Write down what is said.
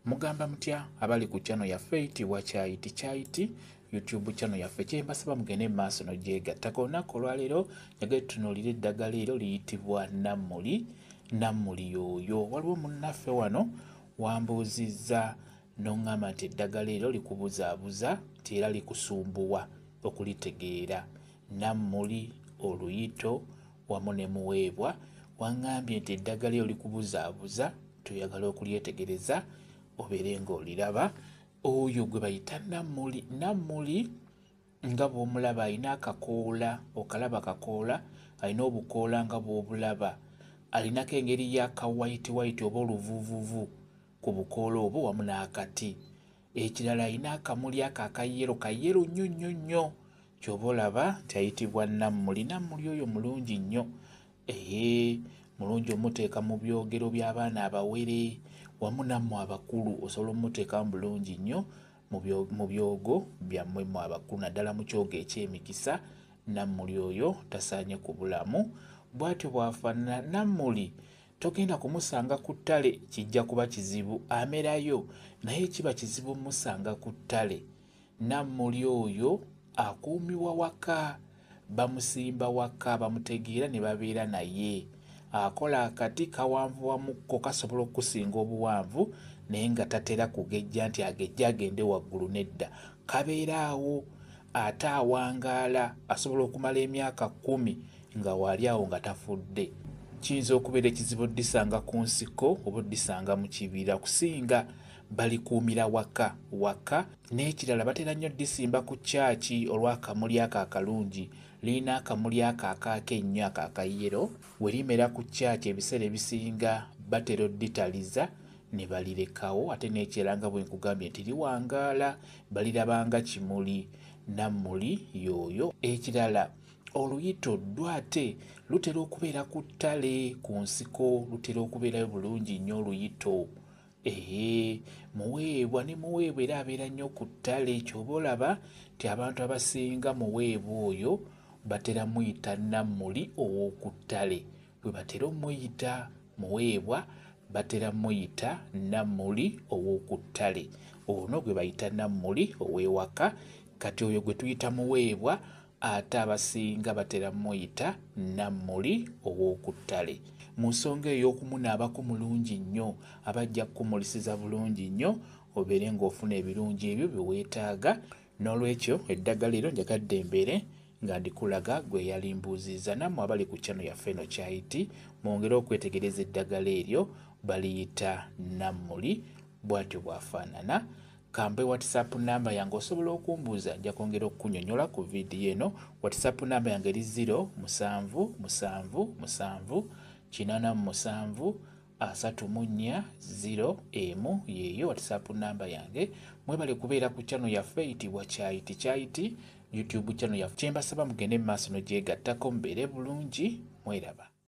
Mugamba mutya abali ku channel yaffe eyitibwa Kyayiti Kyayiti YouTube channel yaffe? Kyembasaba mugende mu maaso n'ogyegattako. Olunaku olwaleero njagala tutunuulire eddagala eryo liyitibwa nammuli. Nammuli y'oyo. Waliwo munnaffe wano wambuuzizza n'oŋŋamba nti eddagala eryo likubuzaabuza, nti era likusumbuwa okulitegeera. Nammuli, oluyito wamu ne muweebwa. Waŋŋambye nti eddagala eryo likubuzaabuza, toyagala okulyetegereza obeere ng'oliraba. Oyo gwe bayita nammuli. Nammuli nga bw'omulaba alina akakoola, okalaba kakoola, alina obukoola nga bw'obulaba, alinako engeri y'akawayitiwayiti oba oluvuuvuvu ku bukoola obwo wamu n'akati. Ekirala alina akamuli ako akayero, kayero nnyo nnyo nnyo, ky'oba olaba nti ayitibwa nammuli. Nammuli oyo mulungi nnyo, mulungi omuteeka mu byogero by'abaana abawere wamu nammwe abakulu, osobola omuteekamu bulungi nnyo mu byogo byammwe mmwe abakulu, naddala mu kyogo eky'emikisa. Nammuli oyo tasaanye kubulamu. Bw'atyo bw'afaanana nammuli. Togenda kumusanga ku ttale, kijja kuba kizibu, amerayo naye kiba kizibu musanga ku ttale. Nammuli oyo akuumibwa waka, bamusimba waka, bamutegeera ne babeera naye. Akola akati kawanvuwamukko, kasobola okusinga obuwanvu, naye nga tatera kugejja nti agejja agende waggulu, nedda, kabeera awo. Ate awangaala, asobola okumala emyaka 10 nga waali awo nga tafudde. Kiyinza okubeera ekizibu oddisanga ku nsiko oba oddisanga mu kibira, kusinga balikuumira waka waka. N'ekirala batera nnyo ddisimba ku kyaki olw'akamuli ako akalungi. Lirina akamuli ako akaaka ennyo ako akayero. We limera ku kyaki ebiseera ebisinga batera odditaliza ne balirekawo. Ate n'ekirala nga bwe nkugambye nti liwangaala, balirabanga kimuli. Nammuli y'oyo. Ekirala oluyito ddwo ate lutera okubeera ku ttale, ku nsiko, lutera okubeerayo bulungi nnyo oluyito. Muweebwa ne muweebwa era abeera nnyo ku ttale, ky'oba olaba nti abantu abasinga muweebwa oyo batera muyita nammuli ow'oku ttale. Bwe batera omuyita muweebwa, batera muyita nammuli ow'oku ttale. Ono gwe bayita nammuli ow'ewaka, kati oyo gwe tuyita muweebwa, ate abasinga batera muyita nammuli ow'oku ttale. Mu nsonga ey'okumunaabako mulungi nnyo, abajja kukumulisiza bulungi nnyo obeere ng'ofuna ebirungi ebyo bye weetaaga. N'olwekyo eddagala eryo njagadde mbeere nga ndikulaga gwe yalimbuuzizza. Nammwe abali ku channel yaffe eno Kyayiti, mwongere okwetegereza eddagala eryo, baliyita nammuli, bw'atyo bw'afaanana. Kambe WhatsApp namba yange osobola okumbuuza, nja kwongera okukunyonnyola ku vidiyo eno. WhatsApp namba yange eri 0 7 7 7 87 34 0 emu, yeeyo WhatsApp namba yange. Mwebale kubeera ku channel yaffe eyitibwa Kyayiti Kyayiti YouTube channel yaffe. Kyembasaba mugende mu maaso n'ogyegattako, mubeere bulungi, mweraba.